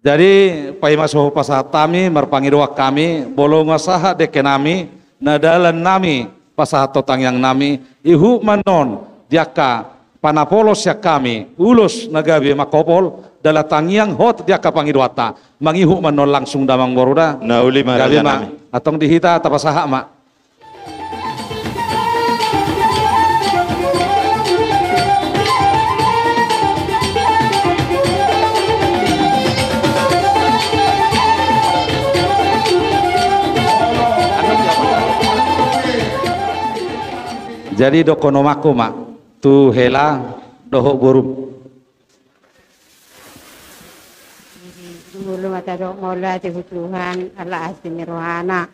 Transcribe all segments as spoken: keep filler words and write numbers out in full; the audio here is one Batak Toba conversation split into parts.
Jadi, paima so pasahat hami, marpangidoan hami, molo nga sahat dengke nami, na dalan nami, pasahat tu tangiang nami, ihut ma annon, di angka panapolos sian hami, ulos na gabe mangkopol, dalan tangiang hot di angka pangidoanta, mangihut ma annon langsung damang boru da. Na uli ma. Gabe raja ma nami. Antong di hita tapasahat ma. Jadi dohonon ma tu hela dohot boru. Di hulu ma tadok mauliate tu Tuhan ala asi ni rohana.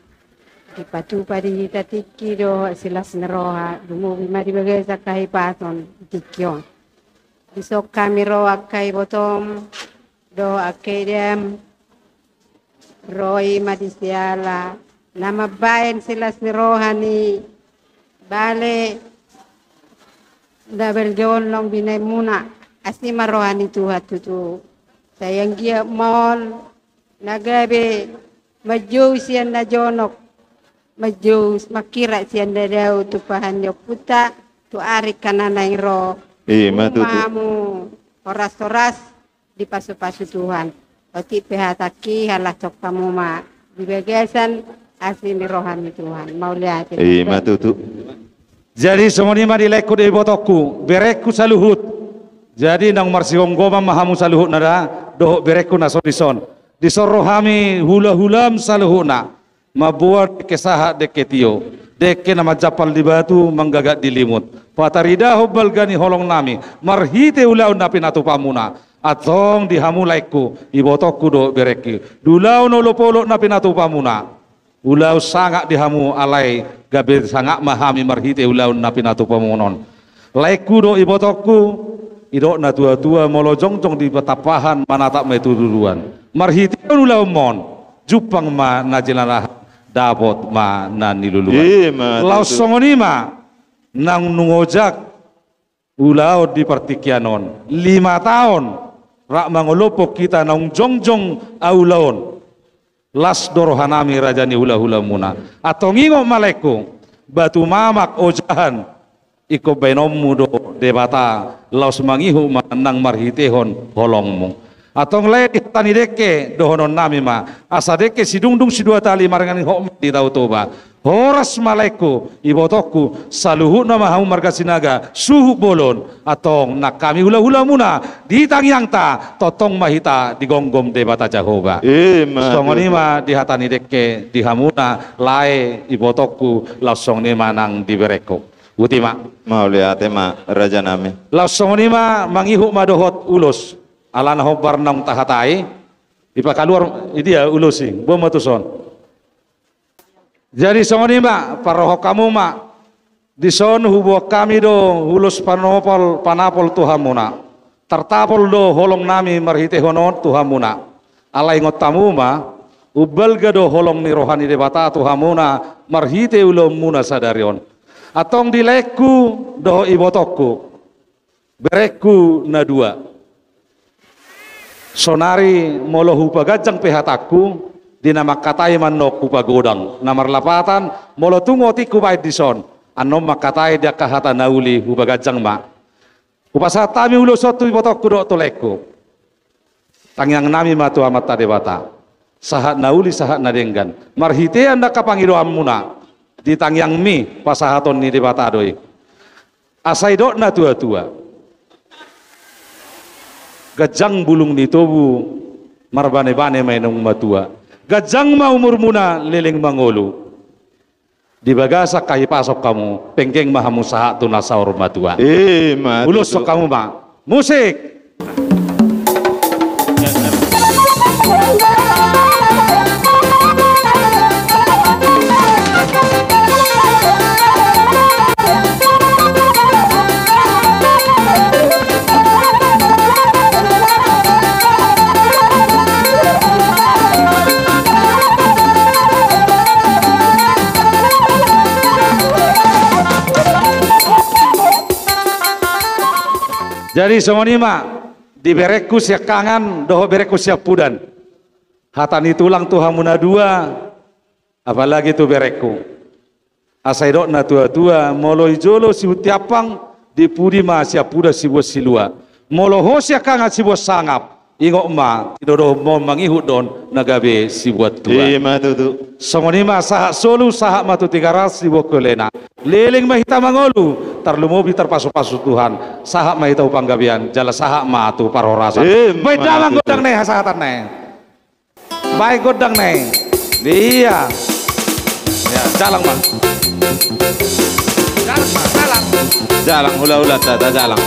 Dipatupa di hita tingki dohot silas ni roha, lumobi ma di bagasan hahipason di tingki on. Dison hami ro angka ibotom dohot angka idam, ro i ma di siala na mambahen silas ni roha ni bale na balga on naung binahenmuna. Asi ma roha ni Tuhan tutu. Sai anggiat ma on na gabe manjou sian na jonok, manjou mangkirap sian na dao, tumpahan ni ompunta tu ari angka na naeng ro. I ma tutu. Hamu horas-horas dipasupasu Tuhan. Otik pe hatangki, halashon hamu ma di bagasan asi ni roha ni Tuhan. Mauliate. I ma tutu. Jadi songon i ma di laengku dohot ibotongku, berengku saluhut. Jadi naung marsigomgoman ma hamu saluhutna da, dohot berengku na so dison. Dison ro hami hula-hulam saluhutna. Mamboan dengke sahat dengke tio, dengke na manjampal di batu manggagat di limut, pataridahon balga ni holong nami marhite ulaon na pinatupamuna. Antong di hamu laengku, ibotongku dohot berengki, di ulaon olop-olop na pinatupamuna. Ulaon sangap di hamu, alai gabe sangap ma hami marhite ulaon na pinatupamuna on. Laengku dohot ibotongku, didok na tua-tua, molo jongjong di tampahan manatap ma i tu tuduruan. Marhitehon ulaonmon, jumpang ma na jinalahan, dapot ma na niluluan. I ma tutu. Laos songon i ma, naung nunga ojak ulaon di partingkian on. Lima taon, rap mangolophon hita naung jongjong ulaon. Las do roha nami raja ni hula-hulamuna. Antong ingot ma laengku, batu mamak ojahan, ingkon baenonmu do Debata, laos mangihut ma nang marhitehon holongmu. Antong lae di hata ni dengke, dohonon nami ma, asa dengke sidungdung sidua tali maringaning hot ma di Tao Toba. Horas ma laengku, ibotongku, saluhutna ma hamu marga Sinaga, suhut bolon, antong nang hami hula-hulamuna, di tangiangta, tongtong ma hita digomgom Debata Jahowa. I ma tutu. Songon i ma di hata ni dengke, di hamuna, lae, ibotongku, laos songon i ma nang di berengku. Boti ma. Mauliate ma, raja nami. Laos songon i ma, mangihut ma dohot ulos. Alana hombar naung tahatai, dipakaluar, i dia ulos i, boan ma tuson. Jadi songon i ma, parrohahon hamu ma, dison huboan hami do ulos panopol, panapol tu hamuna. Tartapol do holong nami marhitehon on tu hamuna. Alai ingot hamu ma, umbalga do holong ni roha ni Debata tu hamuna marhite ulaonmuna sadari on. Antong di laengku dohot ibotongku. Berengku na dua. Sonari molo hupaganjang pe hatangku, di na mangkatai ma annon hupagodang. Na marlapatan, molo tung otik hubaen dison, annon mangkatai di angka hata na uli hupaganjang ma. Hupasahat hami ulos on tu ibotongku dohot tu laengku. Tangiang nami ma tu Amanta Debata. Sahat na uli, sahat na denggan. Marhitean angka pangidoanmuna. Di tangiangmi pasahaton ni Debata do i. Asa didok na tua-tua. Ganjang bulung ni tobu, marbane-bane ma inong matua. Ganjang ma umurmuna leleng mangolu. Di bagasan hahipason hamu, penggeng ma hamu sahat tu na saur matua. I ma tutu. Uloshon hamu ma. Musik. Jadi songon i ma, di berengku siangkangan dohot berengku siampudan. Hata ni tulang tu hamu na dua, apalagi tu berengku. Asa didok na tua-tua, molo di jolo sibuntiampang, di pudi ma siampudan sibuat silua. Molo ho siangkangan sibuat sangap, ingot ma, tinodohon mangihut do on na gabe sibuat tua. Ima tutu. Songon i ma sahat solu, sahat ma tu Tigaras, sibuat holena. Leleng ma hita mangolu, tarlumobi tarpasu-pasu Tuhan. Sahat ma hita tu panggabean, jala sahat ma tu parhorasan. Ima tutu. Baen damang gondang na i, hasahatan na i. Baen gondang na i. Ia. Ia, jalang ma. Jalang ma, jalang. Jalang, hula-hula, ta, ta, jalang.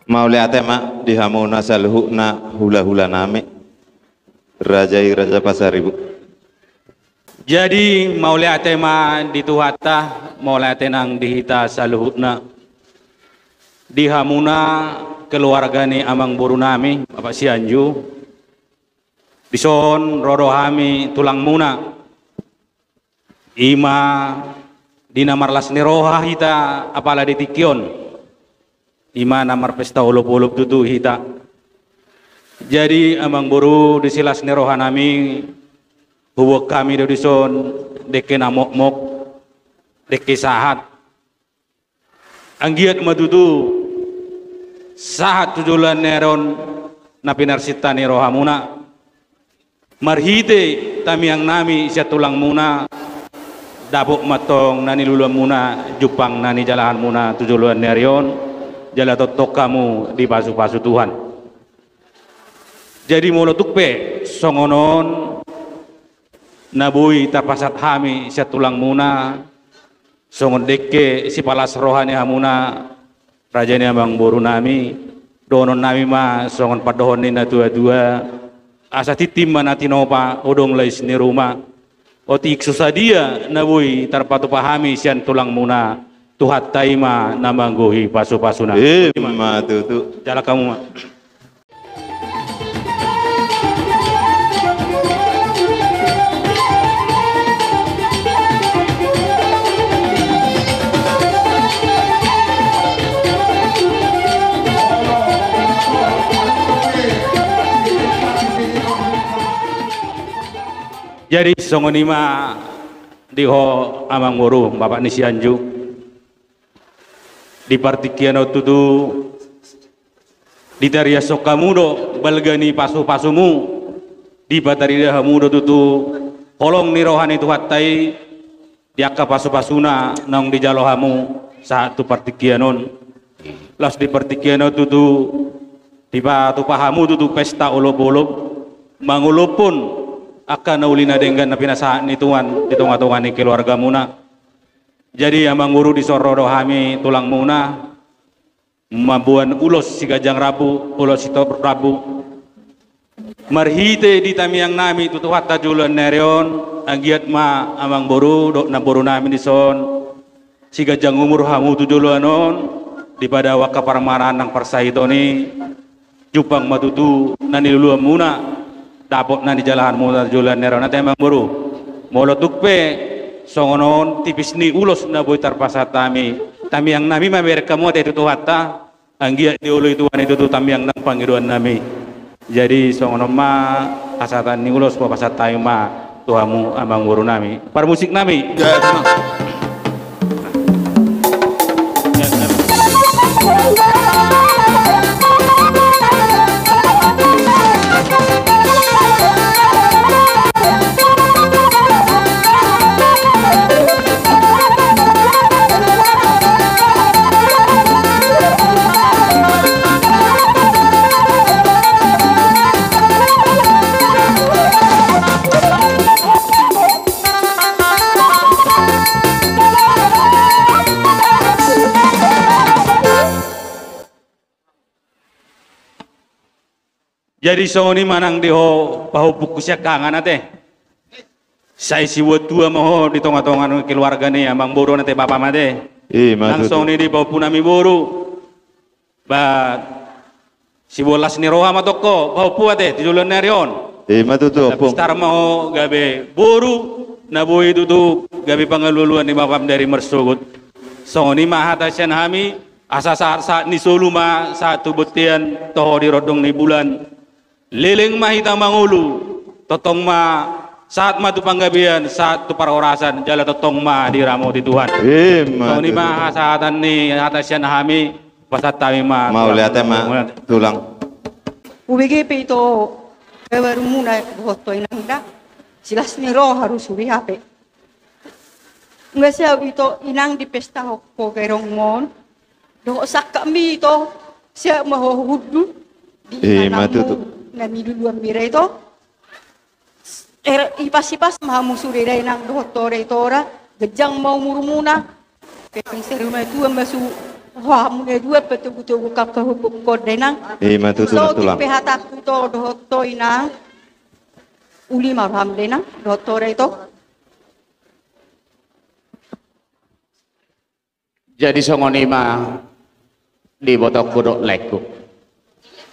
Mauliate ma di hamuna saluhutna hula-hula nami. Raja i Raja Pasaribu. Jadi, mauliate ma di Tuhanta, mauliate nang di hita saluhutna. Di hamuna keluarga ni amangboru nami, Bapak Sianju. Dison ro do hami tulangmuna. Ima di na marlas ni roha hita apala di tingki on. Ima na marpesta olop-olop tutu hita. Jadi amangboru, di silas ni roha nami, huboan hami do dison dengke na mokmok, dengke sahat. Anggiat ma tutu sahat tu joloan ni ari on na pinarsinta ni rohamuna. Marhite tangiang nami sian tulangmuna, dapot ma antong na niluluanmuna, jumpang na nijalahanmuna tu joloan ni ari on, jala tongtong hamu dipasu-pasu Tuhan. Jadi molo tung pe songon on na boi tarpasahat hami sian tulangmuna, songon dengke sipalas roha ni hamuna, raja ni amangboru nami, dohonon nami ma songon pandohan ni na tua-tua, asa tintin ma na tinopa, odong lais ni ruma. Otik so sadia na boi tarpatupa hami sian tulangmuna, Tuhanta i ma na manggohi pasu-pasuna. Ima tutu. Jalang hamu ma. Jadi songon i ma di ho amangboru, bapak ni Sianju. Di partingkian on tutu ditariashon hamu do balga ni pasu-pasumu, dipatarida hamu do tutu holong ni roha ni Tuhanta i di angka pasu-pasuna naung dijalo hamu sahat tu partingkian on. Laos di partingkian on tutu dipatupa hamu tutu pesta olop-olop, mangolophon angka na uli na denggan na pinasahat ni Tuhan di tonga-tonga ni keluargamuna. Jadi amangboru, dison ro do hami tulangmuna mamboan ulos siganjang rambu, ulos sitorop rambu. Marhite di tangiang nami tu Tuhanta joloan ni ari on, anggiat ma amangboru dohot namboru nami dison siganjang umur hamu tu joloan on, dipadao angka parmaraan nang parsahiton i, jumpang ma tutu na niluluanmuna, dapot na nijalahanmuna tu joloan ni ari on, ate amangboru. Molo tung pe songon on tipis ni ulos na boi tarpasahat hami, tangiang nami ma bereng hamu ate tu Tuhanta, anggiat dioloi Tuhan i tutu tangiang nang pangidoan nami. Jadi songon on ma hasahatan ni ulos, pasahat hami ma tu hamu amangboru nami. Parmusik nami. Jadi songon i ma nang di ho pahompungku siangkangan ate. Sai sibuat tua ma ho di tonga-tonga ni keluarga ni amangboru ate, bapam ate. I ma tutu. Nang songon i di pahompungami boru. Ba sibolas ni roha ma tong ho pahompu ate di joloan ni ari on. I ma tutu, ompung. Pistar ma ho gabe boru na boi tutu gabe pangalualuan ni bapam dari marsogot. Songon i ma hata sian hami, asa sahat-sahat ni solu ma sahat tu bontean, toho di rondang ni bulan. Leleng ma hita mangolu, tongtong ma sahat ma tu panggabean, sahat tu parhorasan, jala tongtong ma diramoti Tuhan. I ma tutu. Songon i ma hasahatan ni hata sian hami, pasahat hami ma. Mauliate ma, Tulang. Hubege pe ito, babarumuna dohot ho inang da, silas ni roha do sude hape. Nunga siap ito inang dipestahon ho gerongmon, dohot sangkapmi ito, siap ma ho hundul di inanmu na niluluanmi da ito. Ipasipas ma hamu sude da inang dohot ho da ito da, ganjang ma umurmuna. Pe sarimatua ma sude, hamu na dua patogu-togu angka pahompungkon da inang. I ma tutu, Tulang. Pe hatangku ito dohot ho inang. Uli ma roham da inang dohot ho da ito. Jadi songon i ma di ibotongku dohot laengku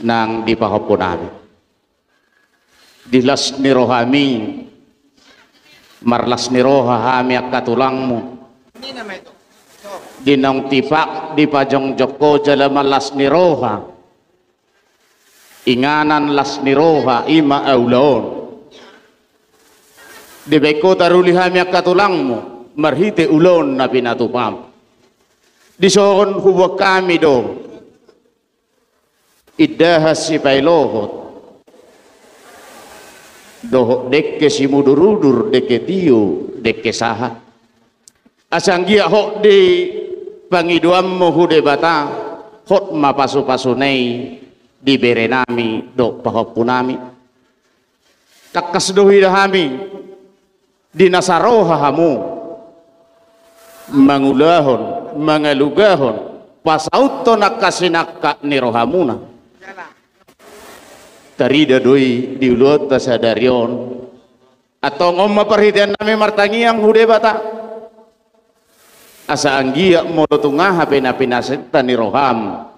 nang di pahompunami. Di las ni rohami, marlas ni roha hami angka tulangmu. Di naung tipak dipajongjong ho jala marlas ni roha. Inganan las ni roha i ma ulaon. Dibaen ho taruli hami angka tulangmu marhite ulaon na pinatupam. Dison huboan hami do indahan sipaelohot dohot dengke simudur-udur, dengke tio, dengke sahat. Asa anggiat hot di pangidoanmu hu Debata, hot ma pasu-pasuna i di berenami dohot pahompunami. Tangkas do huida hami di na saroha hamu mangulahon, mangalugahon, pasauthon angka sinangkap ni rohamuna. Tarida do i di ulaonta sadari on. Antong on ma parhiteannami martangiang hu Debata, asa anggiat molo tung aha pe na pinasinta ni roham,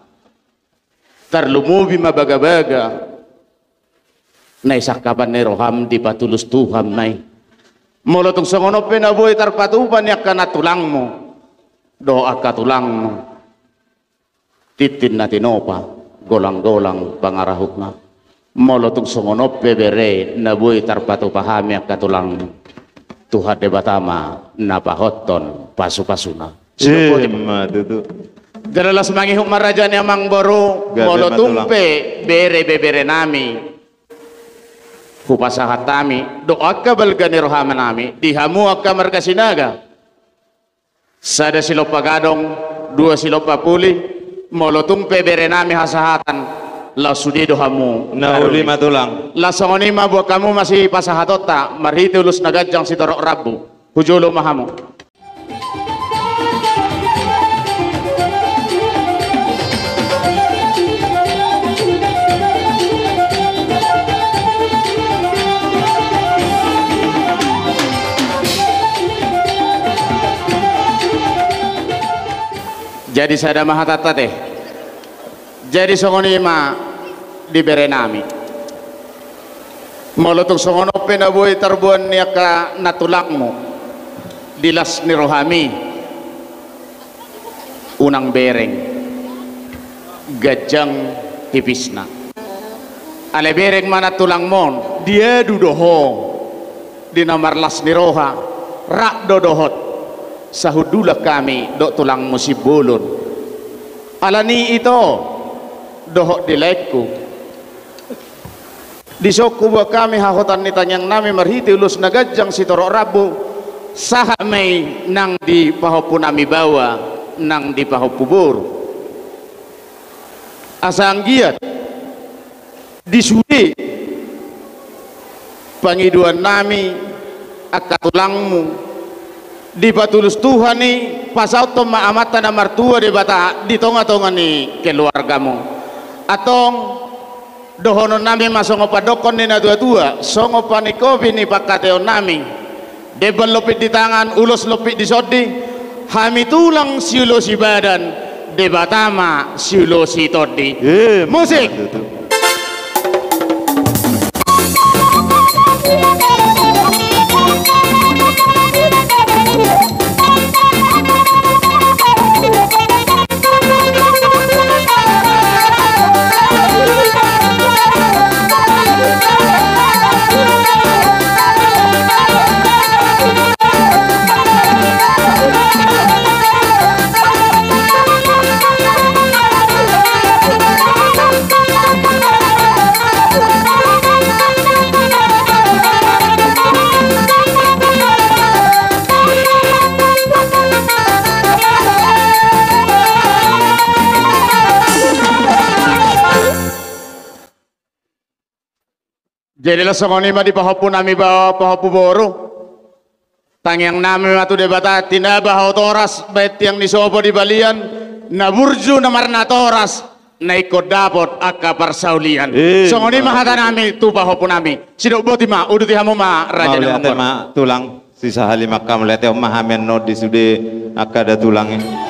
tarlumobi ma bagabaga na i sangkapan ni roham dipatulus Tuhan ma i. Molo tung songon on pe na boi tarpatupa ni angka nantulangmu dohot angka tulangmu, tintin na tinopa, golang-golang pangarahutna. Molo tung songon on pe bere na boi tarpatupa hami angka tulangmu, Tuhan Debata ma na pahothon pasu-pasuna. Ima tutu. Jala las mangihut ma raja ni amangboru. Gabe ma tulang. Molo tung pe bere-beberenami hupasahat hami dohot angka balga ni rohanami di hamu angka marga Sinaga. Sada silompa gadong, dua silompa puli, molo tung pe berenami hasahatan, laos sude do hamu. Na uli ma tulang. Laos songon i ma buat hamu masipasahatonta marhite ulos na ganjang sitorop rambu. Hu jolo ma hamu. Jadi sada ma hatanta te. Jadi songon i ma di berenami. Molo tung songon on pe na boi tarboan ni angka nantulangmu di las ni rohami, unang bereng ganjang hipisna. Alai bereng ma nantulangmon, diadu do ho di na marlas ni roha, rap do dohot sahundulan hami dohot tulangmu Simbolon. Alani i ito dohot di laengku, dison huboan hami hahotan ni tangiangnami marhite ulos na ganjang sitorop rambu, sahat ma i nang di pahompunami baoa, nang di pahompu boru. Asa anggiat di sude pangidoannami angka tulangmu, dipatulus Tuhan i, pasauthon ma Amanta na martua Debata di tonga-tonga ni keluargamu. Antong Dohonon nami ma songon pandokkon ni na tua-tua, songon paningkopi ni pangkataion nami: Demban lompit di tangan, ulos lompit di sondi, hami tulang siulosi badan, Debata ma siulosi tondi. Eh, musik. Betul. Jadi laos songon i ma di pahompu nami ba-, pahompu boru. Tangiang nami ma tu Debata, tinaba hau toras, baen tiang ni sopo di balian, na burju na marnatoras, na ingkon dapot angka parsaulian. Eh, songon i ma hata nami tu pahompu nami. Sidok boti ma, uduti hamu ma raja ni. Mauliate ma tulang, sisahali ma angka mauliate, on ma hami annon di sude angka da tulang i.